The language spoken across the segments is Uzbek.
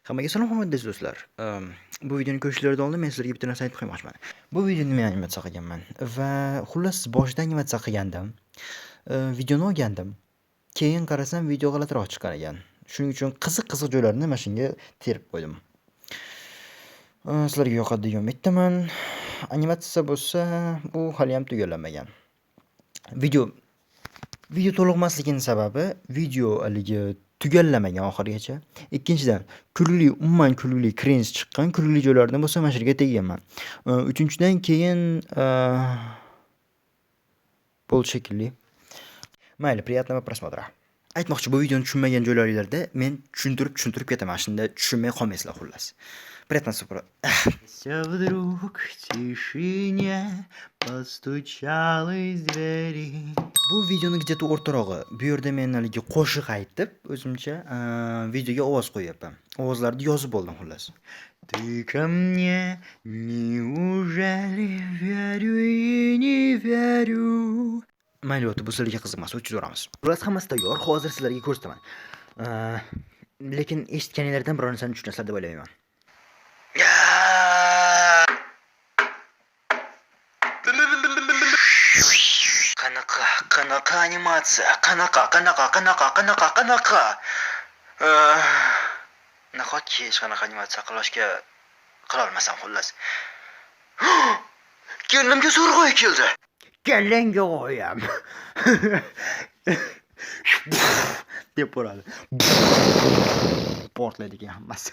Hammaga salom hurmatli do'stlar. Bu videoni ko'rishinglardan oldin men sizlarga bitta narsani aytib qo'ymoqchiman. Bu videoni men animatsiya qilganman va xullas boshida animatsiya qilgandim. Videoni olgandim. Keyin qarasam video g'alatiroq chiqqan ekan. Shuning uchun qiziq-qiziq joylarini mana shunga terib qo'ydim. Sizlarga yoqadi degan umiddaman. Animatsiya bo'lsa, u haliyam tugallanmagan. Video to'liq emasligining sababi video haligi tugallamagan oxirigacha. Ikkinchidan, kulgili, umuman kulgili cringe chiqqan. Kulgili joylarini bo'lsa mana shu yerga tegganman. Uchinchidan keyin bo'ldi shekilli. Mayli, приятного просмотра. Aytmoqchi, bu videoni tushunmagan joylaringlarda men tushuntirib-tushuntirib ketaman. Shunda tushunmay qolmaysizlar xullas. Приятного Вдруг в тишине постучалась двери. Bu videoni где-то o'rtarog'i. Bu yerda men haligi qo'shiq aytib, o'zimcha videoga ovoz qo'yyapman. Ovozlarni yozib oldim xullas. Ты ко мне, неужели верю и не верю? Mayli, o'tib, bu sizlarga qiziq emas, o'tkazaveramiz. Xullas, hammasi tayyor. Hozir sizlarga ko'rsataman. Lekin eshitganinglardan biror narsani tushunasizlar deb o'ylayman. Qanaqa, qanaqa animatsiya? Qanaqa, qanaqa, qanaqa, qanaqa, qanaqa? Nahotki hech qanaqa animatsiya qilolmasam xullas. Kelinimga zo'rg'a keldi. Kallangga qo'yam. Deb uradi. Portlaydi keyin hammasi.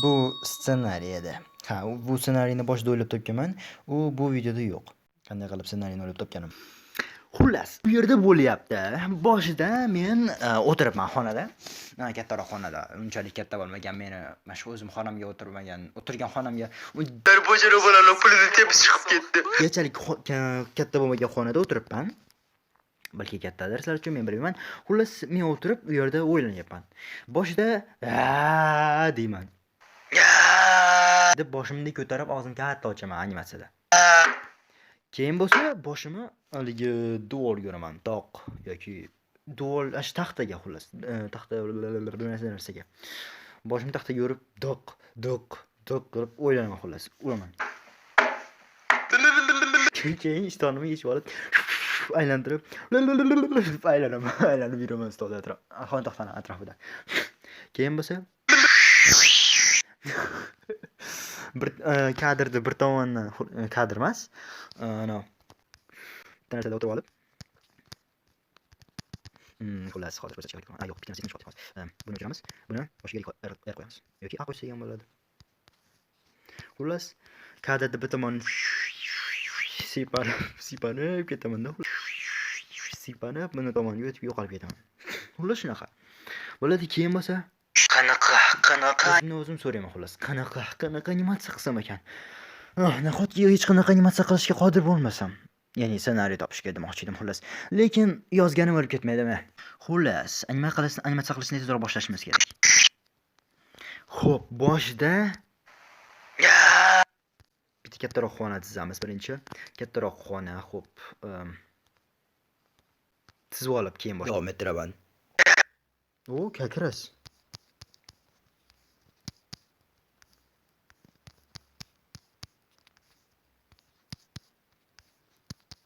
Bu ssenariy edi. Ha, bu ssenariyni boshida o'ylab topganman. U bu videoda yo'q. Qanday qilib ssenariyni o'ylab topganim. Xullas, bu yerda bo'lyapti. Boshida men o'tiribman xonada. Kattaroq xonada. Unchalik katta bo'lmagan meni mana shu o'zim xonamga o'tirmagan, o'tirgan xonamga Darvojalar bilan pulini tepib chiqib ketdi. Kechalik katta bo'lmagan xonada o'tiribman. Balki kattadir sizlar uchun, men bilmayman. Xullas, men o'tirib u yerda o'ylanyapman. Boshida "A" deyman. Deb boshimni ko'tarib og'zimni katta ochaman animatsiyada. Keyin bo'lsa boshimni haligi devorga uraman, toq yoki devor, ana shu taxtaga xullas, taxta narsaga. Boshimni taxtaga urib, diq, diq, diq qilib o'ylanaman xullas, uraman. Keyin ishtonimni yechib olib aylantirib deb aylanaman, aylanib yuraman stolda atrof, xona taxtani atrofida. Keyin bo'lsa bir kadrda bir tomondan kadr emas, ana bitta narsada o'tirib olib xullas hozir ko'rsatishga harakat qilaman. Yo'q, bitta narsani hozir. Buni o'chiramiz. Buni boshiga R qo'yamiz. Yoki A qo'ysak ham bo'ladi. Xullas, kadrda bir tomon siypanib, siypanib ketaman-da. Siypanib buni tomonga o'tib yo'qolib ketaman. Xullas shunaqa. Bo'ladi, keyin bo'lsa Qanaqa, qanaqa o'zimni o'zim so'rayman xullas. Qanaqa, qanaqa animatsiya qilsam ekan? Nahotki hech qanaqa animatsiya qilishga qodir bo'lmasam? Ya'ni ssenariy topishga demoqchi edim xullas. Lekin yozganim o'lib ketmaydimi? Xullas, animatsiya qilishni tezroq boshlashimiz kerak. Xo'p, boshida bitta kattaroq xona chizamiz birinchi. Kattaroq xona, xo'p, chizib olib keyin davom ettiraman. O, как раз.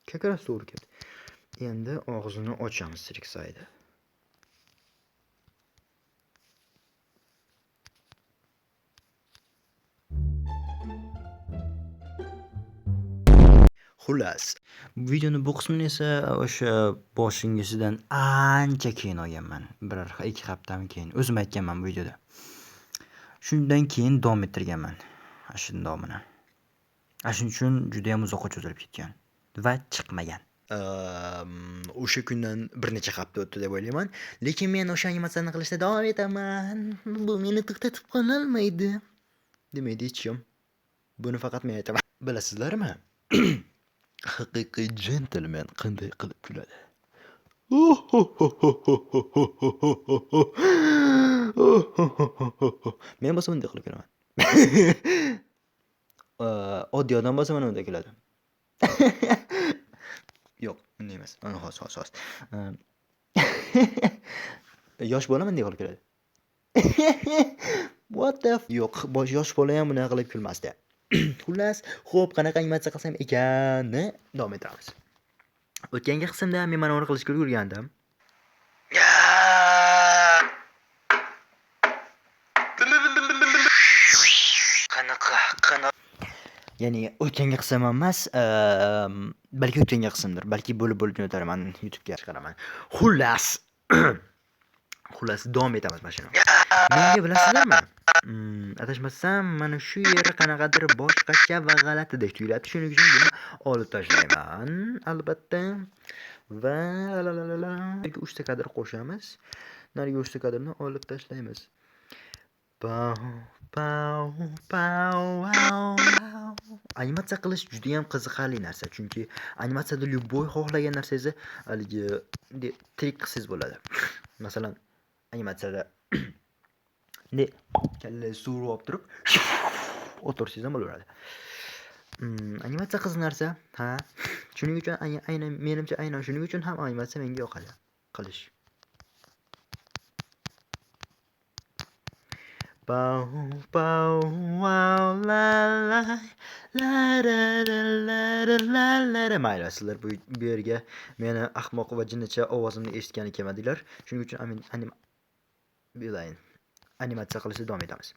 Как раз to'g'ri keldi. Endi og'zini ochamiz Rek'Sai'da. Xullas, videoni bu qismini esa o'sha boshingisidan ancha keyin olganman. Bir ikki haftadan keyin o'zim aytganman bu videoda. Shundan keyin davom ettirganman. Ana shuni davomini. Ana shuning uchun juda ham uzoqqa cho'zilib ketgan va chiqmagan. O'sha kundan bir necha hafta o'tdi deb o'ylayman. Lekin men o'sha animatsiyani qilishda davom etaman. Bu meni to'xtatib qololmaydi. Demaydi hech kim. Buni faqat men aytaman. Bilasizlarmi? Haqiqiy jentelmen qanday qilib kuladi? Men bo'lsa bunday qilib kulaman. Oddiy odam bo'lsa mana bunday kuladi. Yo'q, bunday emas. Ana hozir, hozir, hozir. Yosh bola bunday qilib kuladi. What the Yo'q, yosh bola ham bunaqa qilib kulmasdi. Xullas, xo'p, qanaqa animatsiya qilsam ekanni davom ettiramiz. O'tgangi qismda men mana buni qilishga ulgurgandim. Qanaqa qanaqa Ya'ni o'tgangi qism emas, balki o'tgangi qismdir. Balki bo'lib-bo'lib jo'natarman, YouTube'ga chiqaraman. Xullas, xullas davom etamiz mana shuni. Menga bilasizlarmi? Adashmasam mana shu yeri qanaqadir boshqacha va g'alatidek tuyuladi. Shuning uchun buni olib tashlayman albatta. Va la la la la 3 ta kadr qo'shamiz. Narigi 3 ta kadrni olib tashlaymiz. Pau, pau, pau, vau, vau. Animatsiya qilish juda ham qiziqarli narsa, chunki animatsiyada любой xohlagan narsangizni haligi trik qilsangiz bo'ladi. Masalan, animatsiyada kalla surib olib turib o'tirsangiz ham bo'laveradi. Animatsiya qiziq narsa, ha. Shuning uchun aynan menimcha aynan shuning uchun ham animatsiya menga yoqadi qilish. Pau, pau, wow, la la la la la la la la la. Mayli, sizlar bu yerga meni ahmoq va jinnicha ovozimni eshitgani kelmadinglar. Shuning uchun animatsiya qilishni davom etamiz.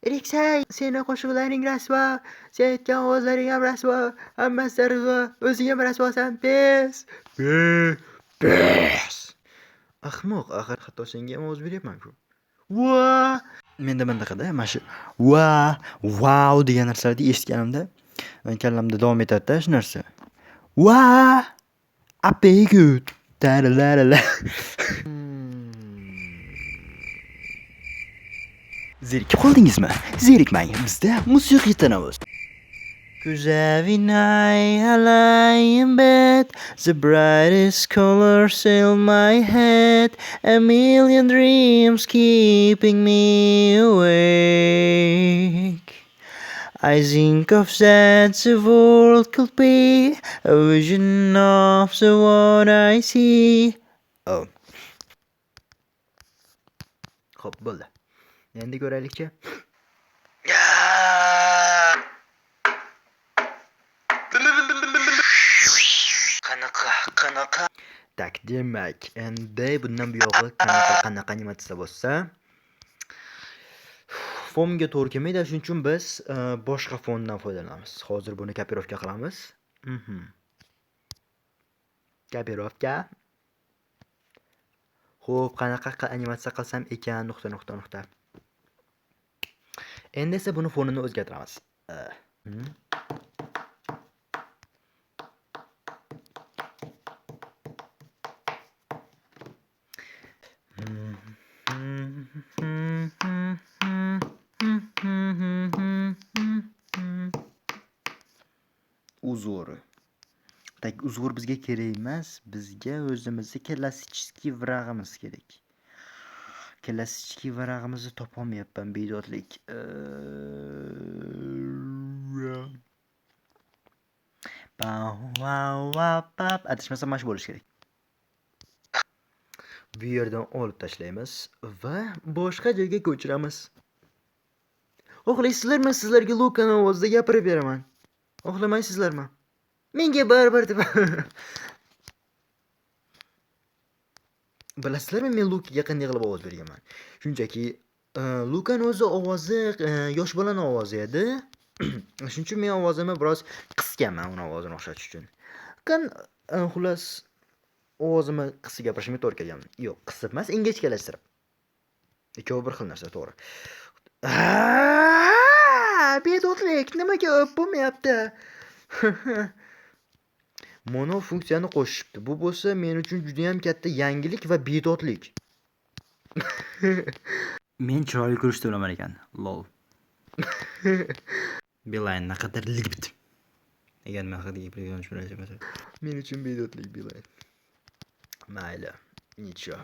Eriksay, seni qo'shiqlaring rasvo, sen aytgan ovozlaring ham rasvo, hammasi rasvo, o'zing ham rasvosan, pes. Pes. Ahmoq, axir hatto senga ham ovoz beryapman-ku. Va! Menda bunaqada mana shu va, vau degan narsalarni eshitganimda kallamda davom etadi-da shu narsa. Va! Apegut. Taralarala. Zerikib qoldingizmi? Zerikmang, bizda musiqiy tanaffus. 'Cause every night I lie in bed, the brightest colors fill my head, a million dreams keeping me awake. I think of that the world could be, a vision of the one I see. Oh. Xo'p, bo'ldi. Endi ko'raylikchi. Qanaqa qanaqa Tak, demak, endi bundan buyog'i qanaqa animatsiya bo'lsa, fonga to'g'ri kelmaydi, shuning uchun biz boshqa fondan foydalanamiz. Hozir buni kopirovka qilamiz. Kopirovka. Xo'p, qanaqa animatsiya qilsam ekan, nuqta nuqta nuqta. Endi esa buni fonini o'zgartiramiz. Uzori. Tak, uzor bizga kerak emas, bizga o'zimizni klassik vrag'imiz kerak. Klassik vrag'imizni topolmayapman, bedodlik. Adashmasam mana shu bo'lishi kerak. Bu yerdan olib tashlaymiz va boshqa joyga ko'chiramiz. Xohlaysizlarmi, sizlarga Lukani ovozida gapirib beraman. Xohlamaysizlarmi? Menga baribir deb. Bilasizlarmi, men Lukaga qanday qilib ovoz berganman? Shunchaki, Lukani o'zi ovozi yosh bolani ovozi edi. Shuning uchun men ovozimni biroz qisganman uni ovozini o'xshatish uchun. Xullas ovozimni qisib gapirishimga to'g'ri kelgan. Yo'q, qisib emas, ingichkalashtirib. Ikkovi bir xil narsa, to'g'ri. Bedodlik, nimaga o'p bo'lmayapti? Mono funksiyani qo'shishibdi. Bu bo'lsa men uchun juda ham katta yangilik va bedodlik. Men chiroyli ko'rishda bilaman ekan. Lol. Beeline naqadar ligit. Agar men haqida gapirgan shuni. Men uchun bedodlik Beeline. Mayli, nicho.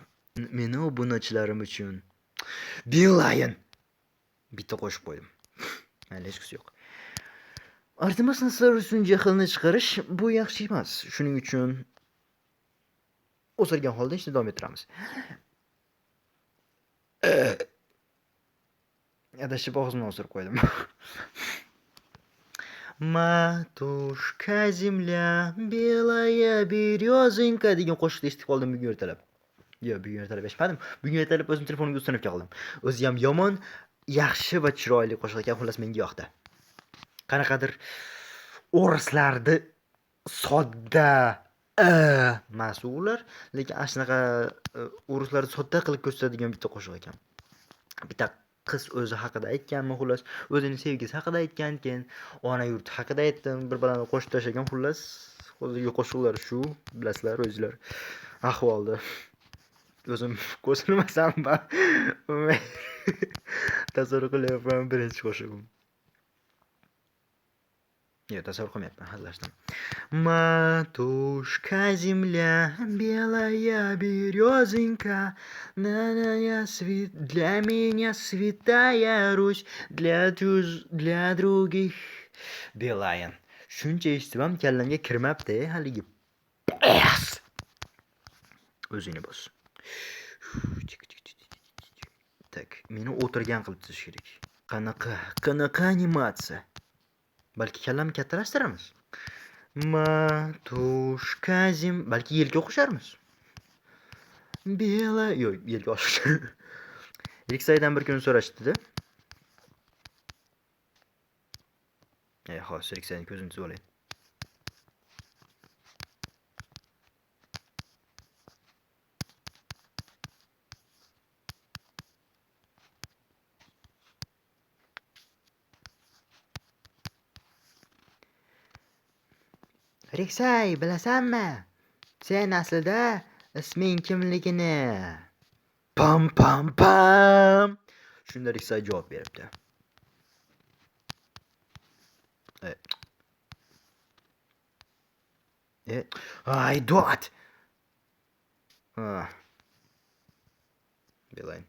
Meni obunachilarim uchun Beeline bitta qo'shib qo'ydim. Mayli, hechqisi yo'q. Arzimas narsalar uchun jahlni chiqarish bu yaxshi emas. Shuning uchun o'sirgan holda ishni davom ettiramiz. Adashib og'zimni o'sirib qo'ydim. Матушка земля, белая березонька degan qo'shiqni eshitib qoldim bugun ertalab. Yo'q, bugun ertalab eshitmadim. Bugun ertalab o'zim telefonimga ustanib qoldim. O'zi ham yomon, yaxshi va chiroyli qo'shiq ekan, xullas menga yoqdi. Qanaqadir o'rislarni sodda emas ular, lekin ana shunaqa o'rislarni sodda qilib ko'rsatadigan bitta qo'shiq ekan. Bitta qiz o'zi haqida aytganmi, xullas, o'zini sevgisi haqida aytgan, keyin ona yurt haqida aytdim, bir balani qo'shib tashlagan, xullas, hozirgi qo'shiqlar shu, bilasizlar o'zinglar ahvolni. O'zim qo'shilmasam tasavvur qilyapman birinchi qo'shig'im. Yo'q, tasavvur qilmayapman, hazillashdim. Матушка земля, белая березонька, на-на-я для меня святая Русь, для других Beeline. Shuncha eshitib ham kallamga kirmabdi haligi. O'zingni bos. Так, meni o'tirgan qilib chizish kerak. Qanaqa, qanaqa animatsiya? Balki kallamni kattalashtiramiz. Матушка зем, balki yelka qo'sharmiz. Bela, yo'q, yelka oshish. Riksaydan bir kun so'rashdi-da. Hozir Riksayning ko'zini tuzib olay. Riksay, bilasanmi? Sen aslida isming kimligini. Pam pam pam. Shunda Riksay javob beribdi. Ay, dod. Beeline.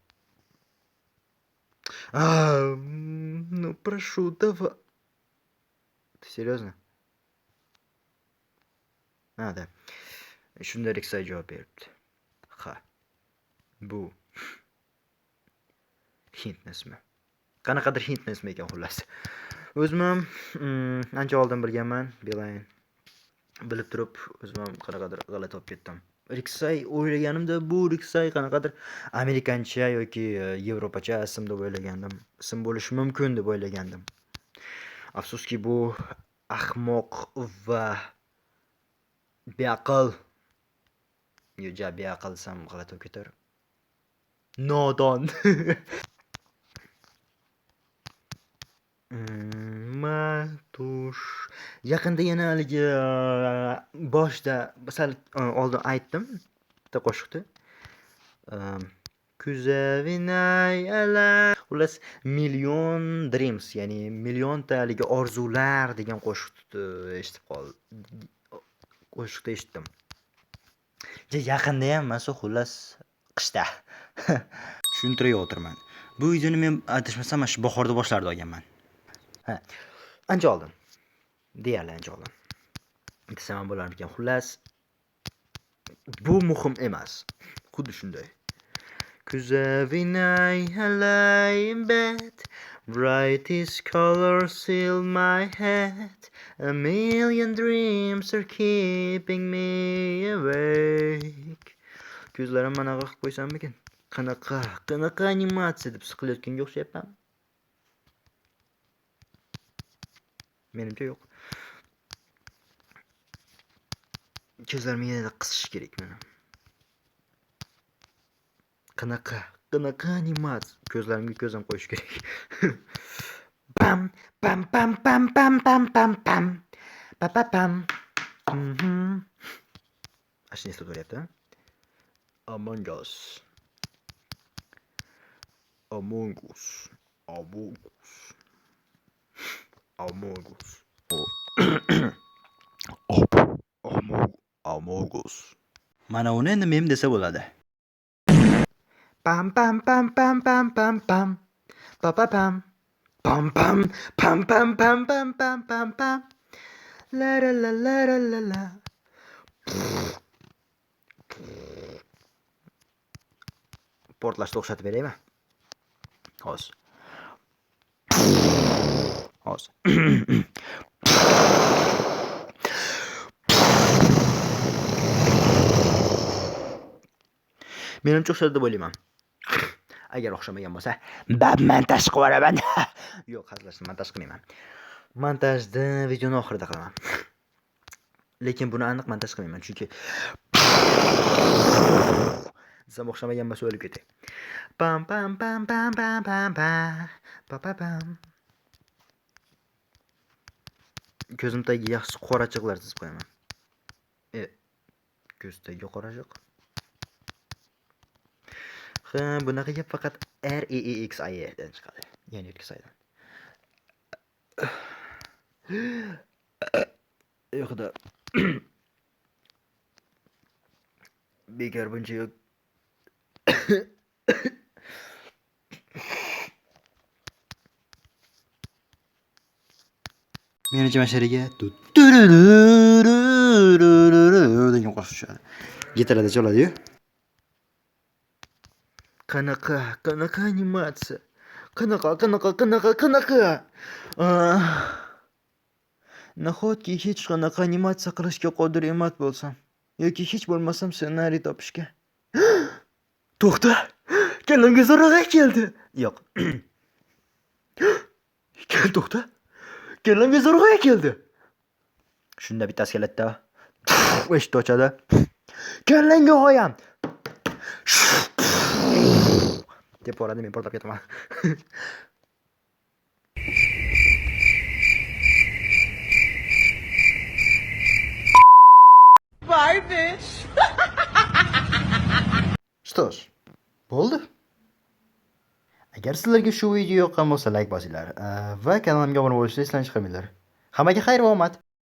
Ну прошу, давай. Ты серьезно? Ha, да. Shunda Riksay javob beribdi. Ha. Bu Hint ismi. Qanaqadir Hint ismi ekan xullas. O'zim ham ancha oldin bilganman, Beeline. Bilib turib, o'zim ham qanaqadir g'alati bo'lib ketdim. Riksay o'ylaganimda bu Riksay qanaqadir amerikancha yoki yevropacha ism deb o'ylagandim. Ism bo'lishi mumkin deb o'ylagandim. Afsuski bu ahmoq va beaql, yo'q, ja beaql desam g'alati bo'lib ketar. Nodon. Matush. Yaqinda yana haligi boshida sal oldin aytdim bitta qo'shiqni. Kuzavinay ala. Xullas, Million Dreams, ya'ni millionta haligi orzular degan qo'shiqni eshitib qoldim. Qo'shiqni eshitdim. Ja yaqinda ham emas, xullas qishda. Tushuntirib o'tirman. Bu videoni men adashmasam mana shu bahorda boshlarida olganman. Ha, ancha oldin. Deyarli ancha oldin. Desam ham bo'larmikan. Xullas, bu muhim emas. Xuddi shunday. Kuzavinay alay in bed, brightest colors fill my head, a million dreams are keeping me awake. Ko'zlarim manaqa qilib qo'ysammikin? Qanaqa, qanaqa animatsiya deb siqilayotganga o'xshayapman. Menimcha yo'q. Ko'zlarimni yanada qisish kerak mana. Qanaqa, qanaqa animatsiya? Ko'zlarimga ko'z ham qo'yish kerak. Pam pam pam pam pam pam pam pam. Pa pa pam. Ana shuni eslatib o'ryapti. Among Us. Among Us. Among Us. Among Us. Among Us. Mana uni endi mem desa bo'ladi. Pam pam pam pam pam pam pam. Pa pa pam. Pam pam pam pam pam pam pam pam pam. La la la la la la la. Portlashni o'xshatib beraymi? Hozir. Hozir. Menimcha o'xshadi deb o'ylayman. Agar o'xshamagan bo'lsa, bab montaj qilib yuboraman. Yo'q, hazillashdim, montaj qilmayman. Montajni videoni oxirida qilaman. Lekin buni aniq montaj qilmayman, chunki desam o'xshamagan bo'lsa o'lib ketay. Pam pam pam pam pam pam pam pa pa pam. Ko'zim tagiga yaxshi qorachiqlar chizib qo'yaman. Ko'z tagiga qorachiq. Ha, bunaqa gap faqat R E E X I E dan chiqadi. Ya'ni o'tkazaydan. Ey xudo. Bekor buncha yo'q. Menimcha mana shu yerga degan qo'shiq tushadi. Gitarada chaladi-yu. Qanaqa, qanaqa animatsiya? Qanaqa, qanaqa, qanaqa, qanaqa? Nahotki hech qanaqa animatsiya qilishga qodir emas bo'lsam yoki hech bo'lmasam ssenariy topishga. To'xta! Kallamga zo'rg'a keldi. Yo'q. Kel, to'xta. Kallamga zo'rg'a keldi. Shunda bittasi keladi-da. Eshikni ochadi. Kallangga g'oyam. Deb boradi, men portlab ketaman. Bye, bitch. Что ж, bo'ldi. Agar sizlarga shu video yoqqan bo'lsa, like bosinglar va kanalimga obuna bo'lishni esdan chiqarmanglar. Hammaga xayr va omad.